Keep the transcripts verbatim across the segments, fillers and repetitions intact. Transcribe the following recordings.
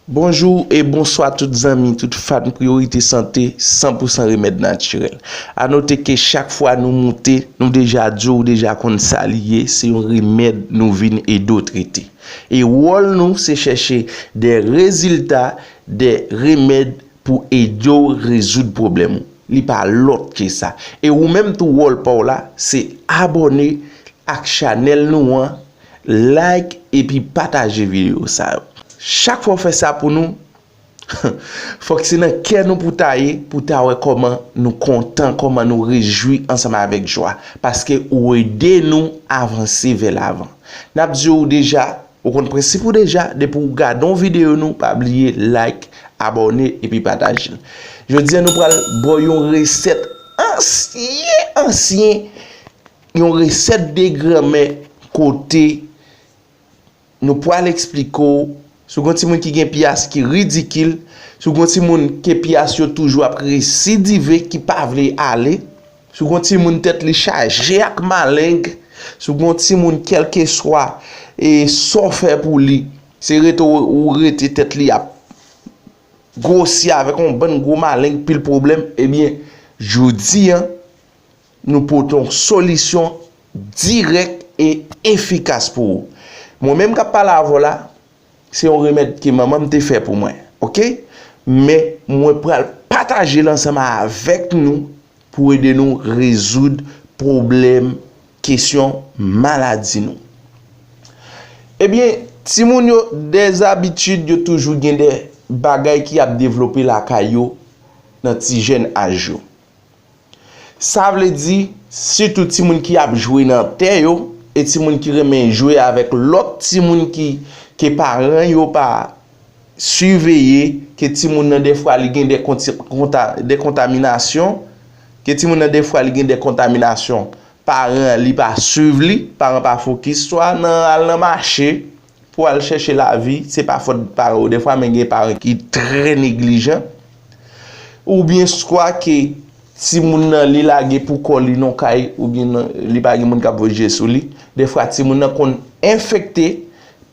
Bonjou e bonswa tout zanmi, tout fan Priyorite Sante san pou san remèd natirèl. A note ke chak fwa nou moute, nou deja di w, ou deja konn sa li ye, se yon remèd nou vin ede w trete. E wòl nou, se chèche de rezilta, de remèd pou ede w rezoud pwoblèm ou. Li pa lòt ke sa. E ou menm tou, wòl pa w la, se abòne ak chanèl nou an, like epi pataje videyo sa yo. Chak fwa w fè sa pou nou, fòk se nan kè nou pou ta ye, pou ta wè kòman nou kontan, kòman nou rejwi ansanm avèk jwa, paske ou ede nou avanse vè lavan. N ap di w deja, ou konn prensip ou deja, depi w gade yon videyo nou, pa bliye like, abòne epi pataje l. Jodi a, nou pral ba w yon resèt ansyen, ansyen, yon resèt de granmè kote nou pral eksplike w, si w gen yon timoun ki gen pyas ki ridikil, si w gen yon timoun ke pyas yo toujou ap residive, ki pa vle ale, si w gen yon timoun tèt li chaje ak maleng, si w gen yon timoun kèlkeswa e sa w fè pou li, se rete w, ou rete tèt li ap gwosi avèk yon bann gwo maleng, pil pwoblèm, ebyen, jodi a, nou pote yon solisyon dirèk e efikas pou ou. Mwen menm k ap pale avè w la, se yon remèd ke manman m te fè pou mwen, oke? Men mwen pral pataje l ansanm avèk nou pou ede nou rezoud pwoblèm, kesyon maladi nou. Ebyen, timoun yo, dèzabitid, yo toujou gen de bagay ki ap devlope lakay yo nan ti jèn aj yo. Sa vle di, sitou timoun ki ap jwe nan tè yo, e timoun ki renmen jwe avèk lòt timoun ki, ke paran yo pa siveye, ke timoun nan defwa li gen de konti-, konta-, de kontaminasyon, ke timoun nan defwa li gen de kontaminasyon, paran li pa swiv li, paran pa fokis, swa nan al nan mache, pou al chèche lavi, se pa fòt paran yo defwa, men gen paran ki trè neglijan. Oubyen swa ke timoun nan li lage pou kò li nan kay, oubyen nan, li pa gen moun k ap voye je sou li. Defwa timoun nan konn enfekte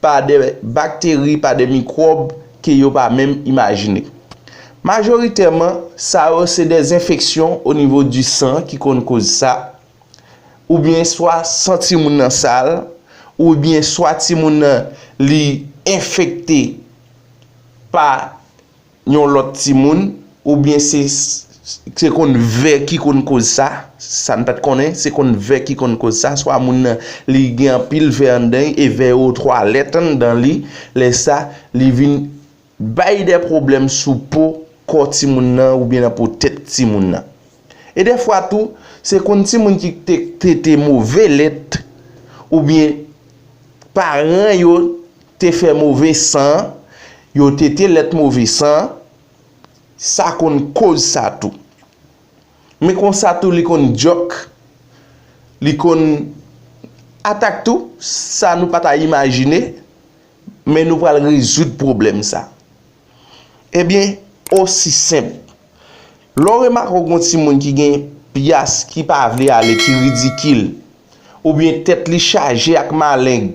pa de bakteri, pa de mikwòb ke yo pa menm imajine. Majoritèman, sa yo se de enfeksyon o nivo di san ki konn koz sa, oubyen swa san timoun nan sal, oubyen swa timoun nan li enfekte pa yon lòt timoun, oubyen se, se konn vè ki konn koz sa, sa n pa t konnen, se konn vè ki konn koz sa, swa moun nan li gen anpil vè anndan l, e vè yo twalèt anndan li, lè sa, li vin bay de pwoblèm sou po kò timoun nan oubyen nan po tèt timoun nan. E defwa tou, se konn timoun ki te tete move lèt, oubyen paran yo te fè move san, yo tete lèt move san, sa konn koz sa tou. Men konsa tou, li konn djòk, li konn atak tou, sa nou pa ta imajine, men nou pral rezoud pwoblèm sa. Ebyen, osi senp. Lè w remake w gen yon timoun ki gen pyas ki pa vle ale, ki ridikil, oubyen tèt li chaje ak maleng,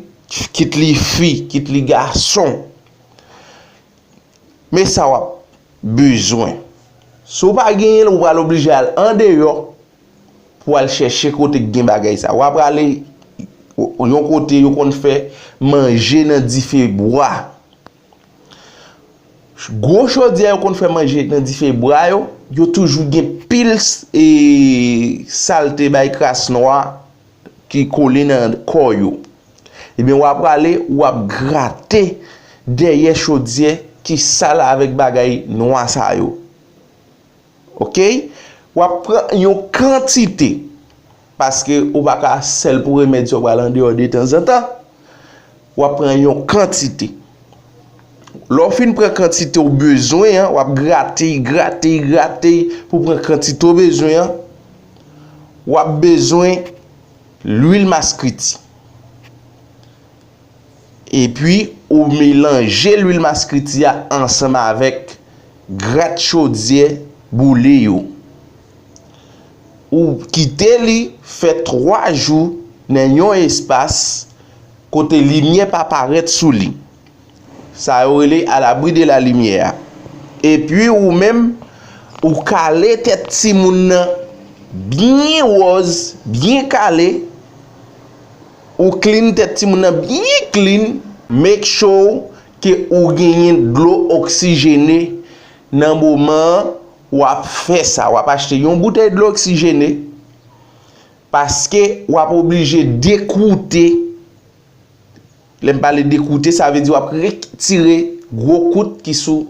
kit li fi, kit li gason, men sa w ap bezwen. Si w pa genyen l, ou pral oblije al andeyò pou al chèche kote k gen bagay sa. W ap prale yon kote yo konn fè manje nan dife bwa. Gwo chodyè yo konn fè manje nan dife bwa yo, yo toujou gen pil s-, e, salte bay kras nwa ki kole nan kò yo. Ebyen, w ap prale, w ap grate dèyè chodyè ki sal avèk bagay nwa sa yo. Oke? W ap pran yon kantite, paske ou pa ka sèl pou remèd sa w pral andeyò detanzantan. W ap pran yon kantite. Lè w fin pran kantite w bezwen an, w ap grate, grate, grate pou pran kantite w bezwen an. W ap bezwen lwil maskriti. Epi, ou melanje lwil maskriti a ansanm avèk grat chodyè boule yo. Ou kite li fè twa jou nan yon espas kote limyè pa parèt sou li. Sa yo rele à l'abri de la lumière a. Epi ou menm, ou kale tèt timoun nan byen wòz, byen kale, ou clean tèt timoun nan byen clean, make sure ke ou genyen dlo oksijene nan moman w ap fè sa. W ap achte yon boutèy dlo oksijene, paske w ap oblije dekwoute. Lè m pale dekwoute, sa vle di w ap retire gwo kout ki sou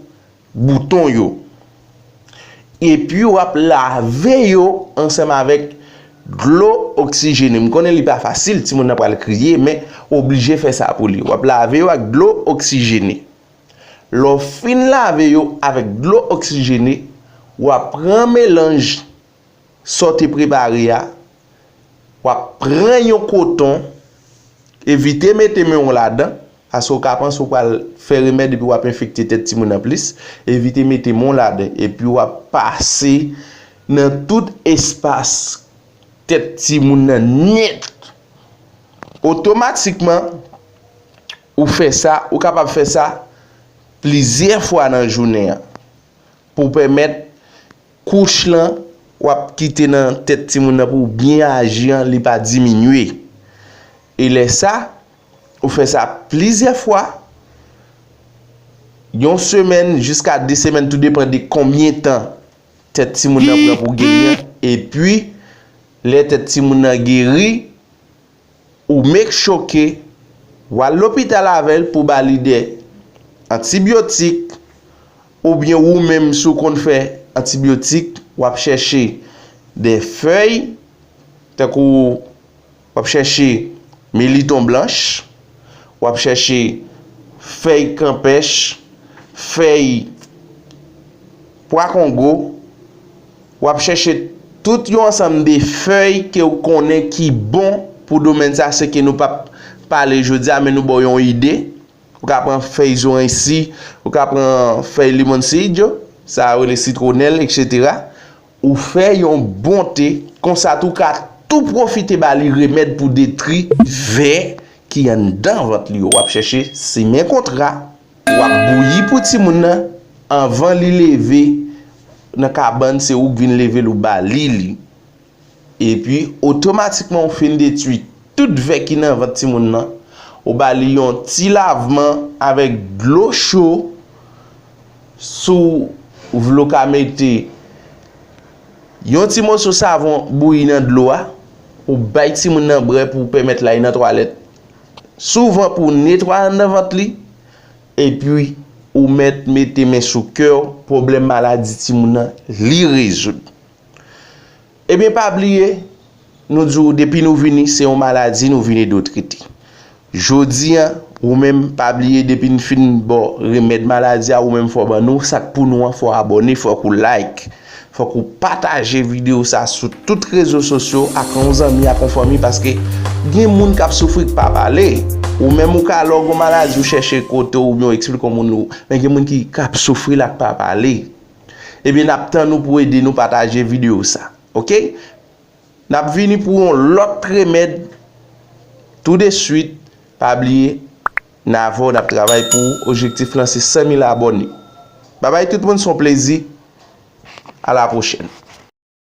bouton yo. Epi w ap lave yo ansanm avèk dlo oksijene. M konnen li pa fasil, timoun nan pral kriye, men w oblije fè sa pou li. W ap lave yo ak dlo oksijene. Lè w fin lave yo avèk dlo oksijene, w ap pran melanj sa w te prepare a, w ap pran yon koton, evite mete men w ladan, paske w ka panse w pral fè remèd epi w ap enfekte tèt timoun nan plis, evite mete men w ladan, epi w ap pase nan tout espas tèt timoun nan nèt. Otomatikman, ou fè sa, ou kapab fè sa plizyè fwa nan jounen an pou pèmèt kouch lan w ap kite nan tèt timoun nan pou w byen aji an, li pa diminye. E lè sa, ou fè sa plizyè fwa, yon semèn jiska de semèn, tou depann de konbyen tan tèt timoun nan pran pou geri an. Epi, lè tèt timoun nan geri, ou make sure ke w al lopital avè l pou ba li de antibyotik, oubyen ou menm si w konn fè antibyotik, w ap chèche de fèy, tankou w ap chèche militon blanch, w ap chèche fèy kanpèch, fèy pwa kongo, w ap chèche tout yon ansanm de fèy ke w konnen ki bon pou domèn sa, se ke nou p ap pale jodi a, men nou ba w yon ide. Ou ka pran fèy zoranj si, ou ka pran fèy limon si, yo, sa yo rele sitwonèl, etsetera. Ou fè yon bon te, konsa tou ka tou pwofite ba li remèd pou detri vè ki anndan vant li yo. W ap chèche simen kontra. W ap bouyi pou timoun nan anvan li leve nan kabann, se ou k vin leve l, ou ba li li. Epi, otomatikman, ou fin detwi tout vè ki nan vant timoun nan. Ou ba li yon ti lavman avèk dlo cho. Si w vle, w ka mete yon ti moso savon bouyi nan dlo a, ou bay timoun nan bwè pou pèmèt l al nan twalèt souvan pou netwaye anndan vant li, epi ou mèt mete men sou kè w, pwoblèm maladi timoun nan, li rezoud. Ebyen, pa bliye, nou di w depi nou vini, se yon maladi, nou vin ede w trete. Jodi a, ou menm, pa bliye, depi n fin ba w remèd maladi a, ou menm fò w ban nou, sa k pou nou an, fò w abòne, fòk ou like, fòk ou pataje videyo sa sou tout rezo sosyo ak yon zanmi, ak yon fanmi, paske gen moun k ap soufri k pa pale. Ou menm ou ka lè w gen maladi, ou chèche kote w oubyen w eksplike yon moun, ou, men gen moun ki, k ap soufri la k pa pale. Ebyen, n ap tann ou pou ede nou pataje videyo sa. Oke? N ap vini pou yon lòt remèd tou de swit. Pa bliye, n avè w, n ap travay pou ou. Objektif lan se san mil abòne. Babay tout moun, se yon plezi. A la pwochèn.